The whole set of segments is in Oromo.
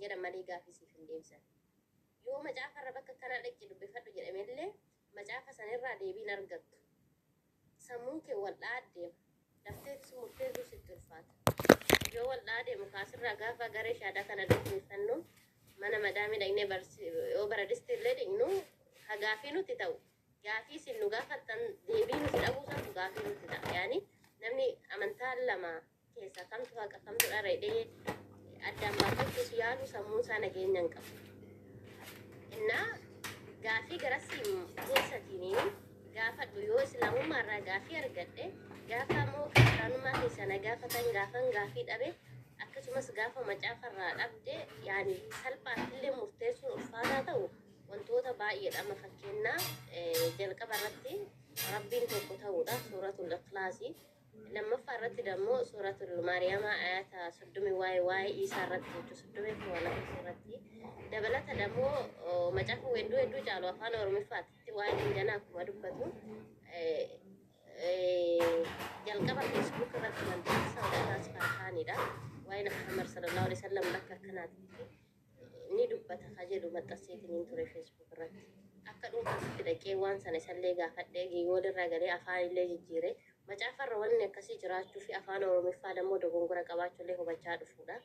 siin jedhan malee gaafii siif hin deebisan. Yoo macaafarra bakka akkanaa dhaqi dubbifadhu jedhamellee macaafa sanirraa deebii hin argattu. Sammuun kee wal dha'aa deema. Dafteetis murteessuu sitti ulfaata. Yoo wal dha'aa deemu kaasirraa gaafa garee shaadaa kana dhaggeeffannu mana madaamii dhaqnee yoo baradisti illee dhiqnu ka gaafii nutti ta'u gaafii isin nu gaafattan deebii nuti dhabuu santu gaafii nutti ta'a. Yaani namni amantaa lama keessaa kamtu haqa kamtu dhara jedhee addaan baafachuus yaalu sammuun isaa nageenya hin qabu. Innaa gaafii garasii keessatiin gaafadhu yoo islaamummaa irraa gaafii argadhe, gaafa immoo kiristaanummaa keessaa na gaafatan gaafan gaafii dhabe, akkasumas gaafa macaafa irraa dhabde, yaani salphaatti illee murteessuun ulfaataa ta'u wantoota baay'eedha. Amma fakkeennaa jalqaba irratti Rabbiin tokko ta'uudha, suuratul Ikhlaasii. Lammaffaa irratti dammoo suuratul Maariyamaa ayata 30 waa'ee Iisaa irratti jechuudha, 34 waan akkasii irratti. Dabalata dammoo macaafa weedduu hedduu caalu afaan Oromiffaatti waa'ee dinjanaa akkuma dubbatu jalqaba Facebook irratti maxxansa Ustaaz Farhaanidha. Waa'ee Nabi Muhammad sallallahu alaihi wasallam bakka akkanaatti ni dubbata ka jedhu maxxanseetiniin ture Facebook irratti. Akka dhuunfaatti dhaqee waan sana isallee gaafadhee giigool irraa galee afaan illee jijjiire. Macaafarra wanni akkasii jiraachuu fi afaan Oromiffaa dammoo dogongora qabaachuu illee hubachaa dhufuudha.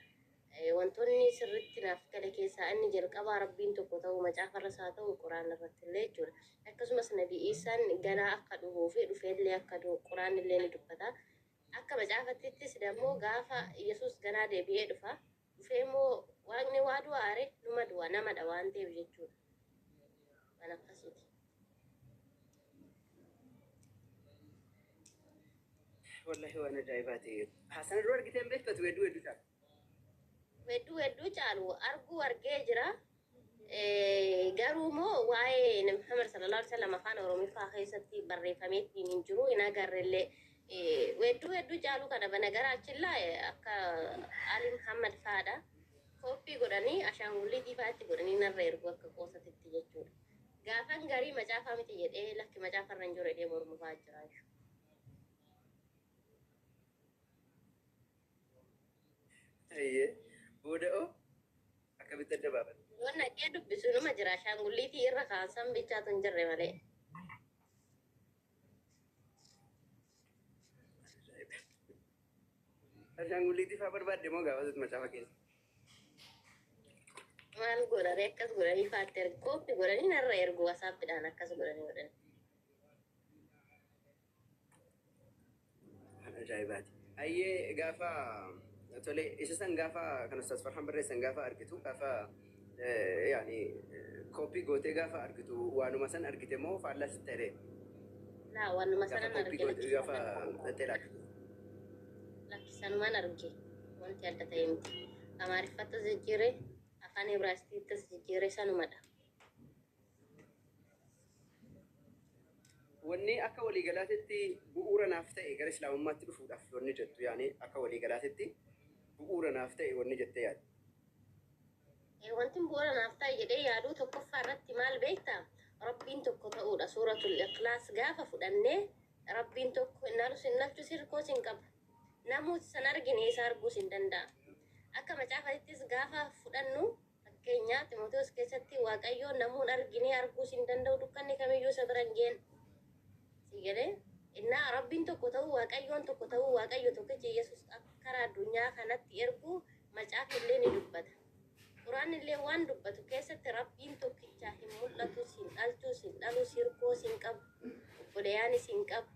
Wantoonni sirriitti naaf gale keessaa inni jalqabaa Rabbiin tokko ta'uu macaafarras haa ta'u Quraana irratti illee jechuudha. Akkasumas Nabi Iisaan ganaa akka dhufuu fi dhufeellee akka du'u Quraanni illee ni dubbata. Akka macaafatittis dammoo gaafa Yesuus ganaa deebi'ee dhufa. Dhufee immoo Waaqni waa du'aa ree? Numa du'a, namadha waan ta'eef jechuudha. Waan akkasiiti. Wallahi waan ajaa'ibaati. Haasana dura argitee hin beektu ati weedduu weedduu caalu? Weedduu weedduu caalu arguu argee jira. Garuu immoo waa'ee Nabi Muhammad sallallahu alaihi wasallam afaan Oromiffaa keessatti barreeffameetiin hin jiru, hin agarrellee. Weedduu weedduu caaluu kana banagaraachillaa akka Ali Muhammad fa'aadha. Kooppii godhanii ashaangulliitii fa'aatti godhanii narra ergu akka qoosatitti jechuudha. Gaafan garii macaafaa miti jedhee lakki macaafarra hin jiru jedhee mormu fa'aa jira jechuudha. Ayyee. Booda oo akkamitti adda baafatte? Yoon dhaqee dubbisu numa jira, ashaangulliitii irra kaa'an bichaatu hin jirre malee. Ashaangulliitii fa'aa barbaadde moo gaafasatti macaafa keessa? Maal godhanii akkas godhanii fa'aatti ergu, kooppii godhanii narra ergu, wasaappiidhaan akkas godhanii godhanii. Waan ajaa'ibaati. Hayyee, gaafa tole isa san gaafa kan Ustaaz Farhaan barreessan gaafa argitu, gaafa yaani kooppii gootee gaafa argitu, waanuma san argite moo faallaa sitti ta'e? Laa, waanuma Gaafa sanan kooppii arge. goote gaafa dhattee ilaaltu. Lakki, sanumaan arge, wanti adda ta'e miti. Amaariffattas jijjiire, afaan Ibraayistiittis jijjiire, sanumadha. Wanni akka waliigalaatitti bu'uura naaf ta'e gara Islaamummaatti dhufuudhaaf wanni jettu, yaani akka waliigalaatitti bu'uura naaf ta'e wanni jettee yaaddu? Wanti bu'uura naaf ta'e jedhee yaaduu tokkoffaa irratti maal beektaa? Rabbiin tokko ta'uudha. Suuratul Ikhlaas gaafa fudhannee Rabbiin tokko hin dhalus hin dhalchus hirkoos hin qabu. Namooti san argine isa arguus hin danda'a. Akka macaafatittis gaafa fudhannu, fakkeenya Ximotewos keessatti Waaqayyoon namuun argine arguus hin danda'u, dukkanni kamiyyuu isa bira hin geenye. Si galee? Innaa Rabbiin tokko ta'uu, Waaqayyoon tokko ta'uu, Waaqayyo tokkichi Yesus akka karaa addunyaa kanatti erguu macaafni illee ni dubbata. Quraanni illee waan dubbatu keessatti Rabbiin tokkichaa hin mul'atus, hin dhalchus, hin dhalus, hirkoos hin qabu, obboleyaanis hin qabu.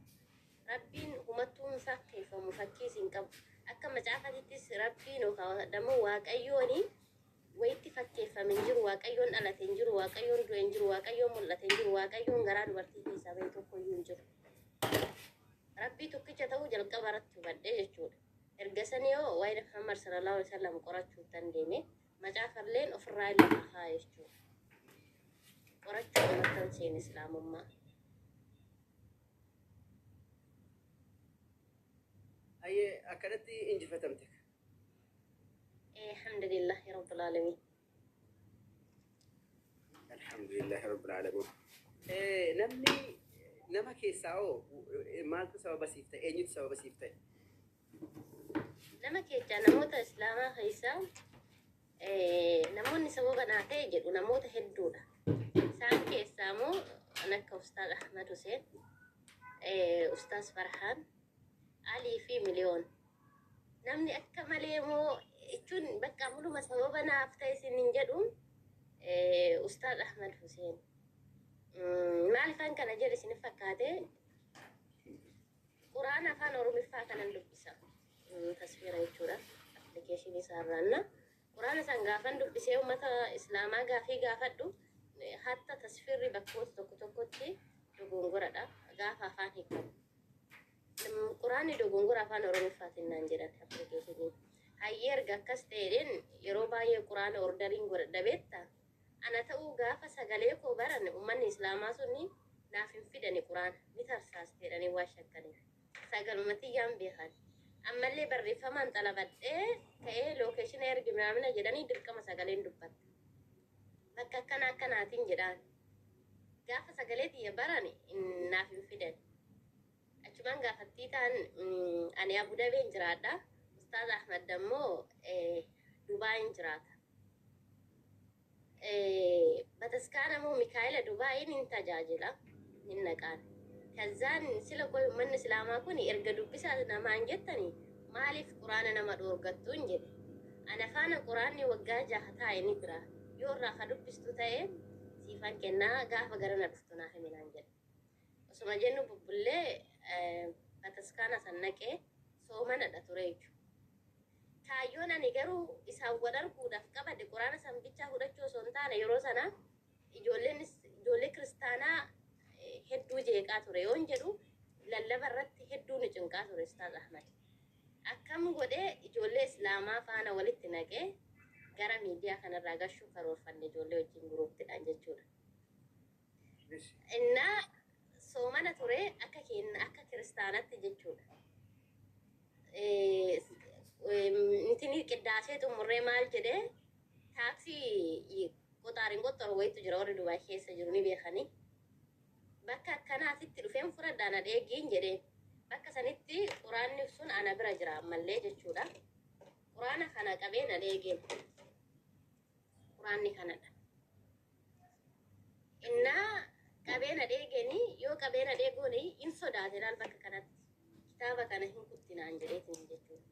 Rabbiin humattuu hin fakkeeffamu, fakkiis hin qabu. Akka macaafatittis Rabbiin yookaan dammoo Waaqayyooni wayitti fakkeeffame hin jiru, Waaqayyoon dhalate hin jiru, Waaqayyoon du'e hin jiru, Waaqayyoon mul'ate hin jiru, Waaqayyoon garaa dubartii keessaa bahe tokko iyyuu hin jiru. Rabbii tokkicha ta'uu jalqaba irratti hubadhe jechuudha. Erga sanii hoo waa'ee Muhammad sallallahu alaihi wasallam qorachuu dandeeme, macaafalleen ofirraa lafa kaa'e jechuudha. Qorachuu uummattan seene Islaamummaa. Hayyee, akkanatti injifatamte. Alhamdulillahi rabbil alamin. Alhamdulillahi rabbil alamin. Namni nama keessaa hoo maaltu sababa siif ta'e? Eenyutu sababa siif ta'e? Nama keessaa, namoota Islaamaa keessaa Sababa naa ta'e jedhu namoota hedduudha. Isaan keessaa immoo kan akka Ustaaz Ahmad Huseen, Ustaaz Farhaan, Alii fi Miliyoon. Namni akka malee immoo jechuun bakka muluma sababa naaf ta'e isin hin jedhu Ustaaz Ahmad Huseen. Maaliifan kana jedhe isin fakkaate? Quraana afaan Oromiffaa kanan dubbisa. Tasfiira jechuudha. Appilikeeshinii isaarraanna. Quraana san gaafan dubbisee uummata Islaamaa gaafii gaafadhu, hatta tasfiirri bakkoota tokko tokkotti dogongoradha. Gaafa afaan hiikamu. Quraanni dogongora afaan Oromiffaatiin naan jedhan appilikeeshiniin. Hayyee, erga akkas ta'een yeroo baay'ee quraana orderiin godhadha beektaa? Ana ta'uu gaafa sagalee koo baran uummanni Islaamaa sunni naaf hin fidani, quraana ni tarsaaste jedhanii waa shakkaniif. Sagaluma tiyyaan beekan. Ammallee barreeffamaan xalabadhee ka'ee location ergi minaamina jedhanii dirqama sagaleen dubbatta. Bakka akkana akkanaatiin jedhaan. Gaafa sagalee tiyya baran naaf hin fidan. Achumaan gaafattii ta'an ani Abu Dabeen jiraadha. Ustaaz Ahmad ammoo Dubaayin jiraata. Bataskaana moo Mikaa'ela Dubaayin hin tajaajila. Hin naqaan. Kazaan sila qoy, uummanni Islaamaa kun erga dubbisaa namaan jettanii maaliif quraana nama dhoorgattu hin jedhe. Ana faana quraanni waggaa 6 taa'e ni jira. Yoo irraa ka dubbistu ta'e siifan kennaa, gaafa gara na dhuftu naa himi naan jedhe. Osuma jennu bubbullee bataskaana san naqee soomanadha ture jechuudha. Kaayyoon ani garuu isaan wal arguudhaaf qabadhe quraana san bichaa fudhachuu osoo hin taane, yeroo sana ijoolleen ijoollee kiristaanaa hedduu jeeqaa ture yoon jedhu, lallaba irratti hedduu nu cinqaa ture Ustaaz Ahmad. Akkam godhee ijoollee Islaamaa faana walitti naqee gara miidiyaa kanarraa gashuu karoorfanne ijoollee wajjin guruuptidhaan jechuudha. Innaa soomana ture akka keenya akka kiristaanatti jechuudha. Intini qiddaasee xumurree maal jedhee, taaksii qoxaariin qoxxoru wayitu jira, warri Dubaay keessa jiru ni beekanii. Bakka akkanaatitti dhufeen fudhadhaa na dheegiin jedheen. Bakka sanitti quraanni sun ana bira jira ammallee jechuudha. Quraana kana qabee na dheegeen. Quraanni kanadha. Innaa qabee na dheegeni, yoo qabee na dheegooni hin sodaate laal bakka kanatti. Kitaaba kana hin kuttinaan jedheetiin jechuudha.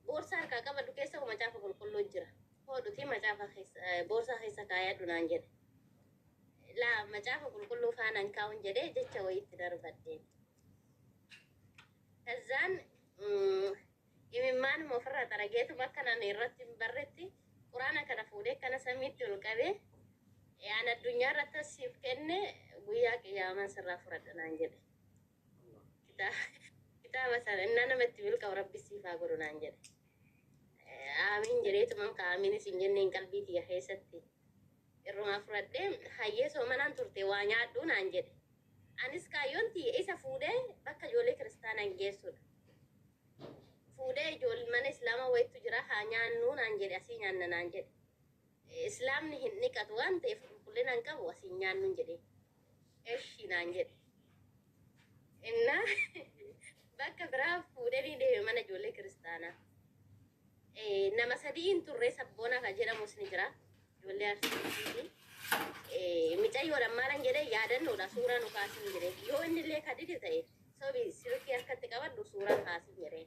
Boorsaa harkaa qabadhu keessa macaafa qulqulluu jira. Hodhutii macaafa keessa boorsaa keessa kaayadhu naan jedhe. Laa, macaafa qulqulluu faanaan kaa'uun jedhee jecha wayiitti darbadheen. Kazaan imimmaanuma ofirraa xarageetuma akka nani irratti hin barretti quraana kana fuudhee kana samiitti ol qabee, "An addunyaa irratti asiif kenne, guyyaa qiyyaamaan sirraa fudhadha" naan jedhe. Kitaaba sana innaa namatti milkaa'u Rabbi siif haa godhu naan jedhe. Aamiin jedheetuman ka aamiinis hin jenneen qalbii tiyya keessatti. Irrumaa fudhadhee, "Hayyee, soomanaan turte, waa nyaadhu" naan jedhe. Anis kaayyoon tiyya isa fuudhee bakka ijoollee kiristaanaan geessudha. Fuudhee ijoollee mana Islaamaa wayitu jira, haa nyaannu naan jedhe, asii nyaanna naan jedhe. Islaamni hin dhiqatu waan ta'eef qulqullina hin qabu, asii nyaannu jedhe. Eshi naan jedhe. Innaa bakka biraa fuudhee ni deeme mana ijoollee kiristaanaa. Nama sadii hin turre, sabboona kan jedhamus ni jira. Ijoollee Arsiiti. Micayyoodhaan maalan jedhee, yaadannoodha suuraa nu kaasin jedhee. Yoo inni illee kadidi ta'e sobi silkii harkatti qabadhu suuraa kaasin jedhee.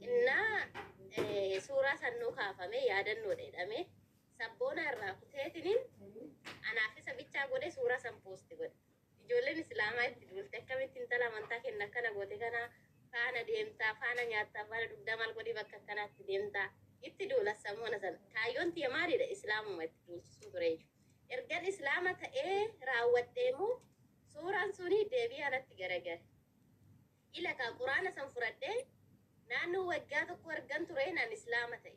Innaa suuraa sannuu kaafame, yaadannoodha jedhamee sabboona irraa kuteetiniin anaaf isa bichaa godhe, suuraa san post godhe. Ijoolleen Islaamaa itti duulte, akkamitti intala amantaa kenna akkana goote, kana faana deemtaa, faana nyaattaa, faana dugdaa, maal godhii bakka akkanaatti deemtaa itti duula sammoona sana. Kaayyoon tiyya maalidha? Islaamuma itti duulchisuu ture jechuudha. Ergan Islaama ta'ee raawwadhee immoo suuraan suni deebii alatti garagale. Ila kaa quraana san fudhadhee naannoo waggaa tokko argan ture naan Islaama ta'e.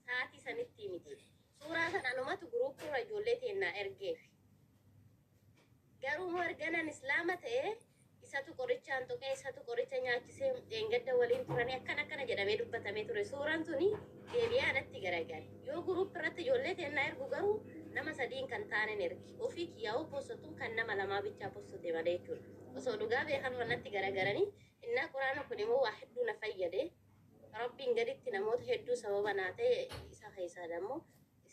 Sa'aatii sanitti miti. Suuraa sana anumatu guruuppiirra ijoollee teennaa ergeef. Garuu immoo erganan Islaama ta'e isatu qorichaan tuqee, isatu qoricha nyaachisee, dheengadda waliin turanii akkana akkana jedhamee dubbatamee ture. Suuraan suni deebi'ee anatti garagale. Yoo guruuppi irratti ijoollee teennaa ergu garuu nama sadiin kan taanen ergi. Ofii kiyyaa'uu postotuun kan nama lamaa bichaa postote malee jechuudha. Osoo dhugaa beekan natti garagaranii. Innaa quraana kun immoo waa hedduu na fayyade. Rabbiin gaditti namoota hedduu sababa naa ta'e isa keessaa dammoo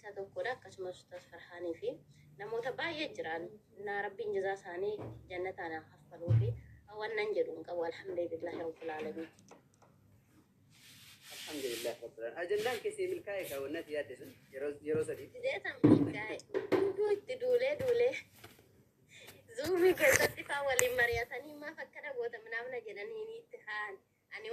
Isa tokkodha. Akkasumas Ustaaz Farhaanii fi namoota baay'ee jiran naa Rabbiin jazaa isaanii jannataan haa kaffaluu fi wannan jedhu hin qabu. Alhamdulillahi rabbil aalamiin. Alhamdulillah rabbil aalamiin. Ajandaan keessi milkaa'e ka wannati yaadde sun yeroo sadii. Sideetan milkaa'e. Hunduu itti duulee duulee Zoomii keessatti faa waliin mari'atanii maaf akkana goota minaamna jedhanii itti haa'an. Ani